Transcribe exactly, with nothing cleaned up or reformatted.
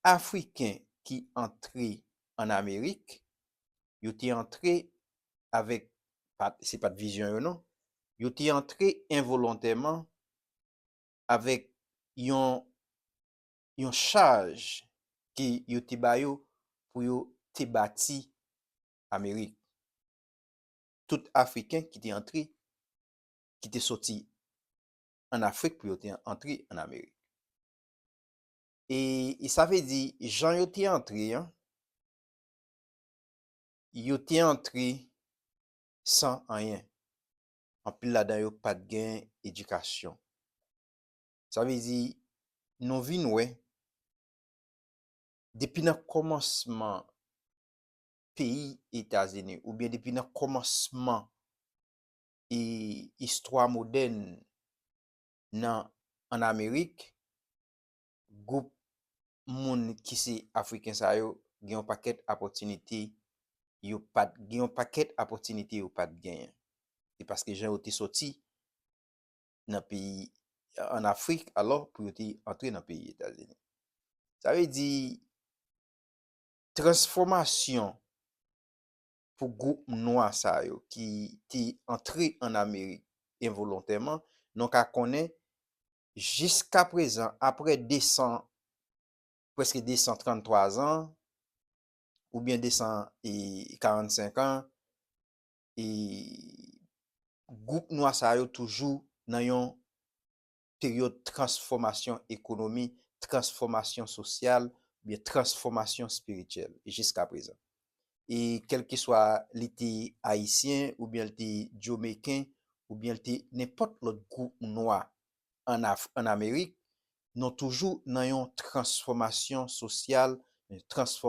Afriken ki antre ann Amerik, yo te antre avèk, pa t, se pa t vizyon yo non, yo te antre envolontèman avèk yon, yon chaj ke yo te ba yo pou yo te bati Amerik. Tout Afriken ki te antre, ki te soti ann Afrik pou yo te antre ann Amerik. E, e sa vle di, jan yo te antre an, yo te antre san anyen. Anpil ladan yo pa t gen edikasyon. Sa vle di, nou vin wè, depi nan kòmansman peyi Etazini, oubyen depi nan kòmansman e, istwa modèn nan, ann Amerik, gwoup moun ki se Afriken sa yo gen yon pakèt opòtinite yo pa t, gen yon pakèt opòtinite yo pa t genyen. E paske jan yo te soti nan peyi, ann Afrik, alò, pou yo te antre nan peyi Etazini. Sa vle di, transfòmasyon pou gwoup nwa sa yo ki te antre ann Amerik envolontèman, nou ka konnen jiska prezan, apre de san, prèske de san tranntwa zan, oubyen de san karannsenk an, e gwoup nwa sa yo toujou nan yon peryòd transfòmasyon ekonomi, transfòmasyon sosyal, oubyen transfòmasyon espirityèl, e jiska prezan. E kèlkeswa li te ayisyen, oubyen li te jamaiken, oubyen li te nenpòt lòt gwoup nwa ann Af-, ann Amerik, nou toujou nan yon transfòmasyon sosyal, yon transfòmasyon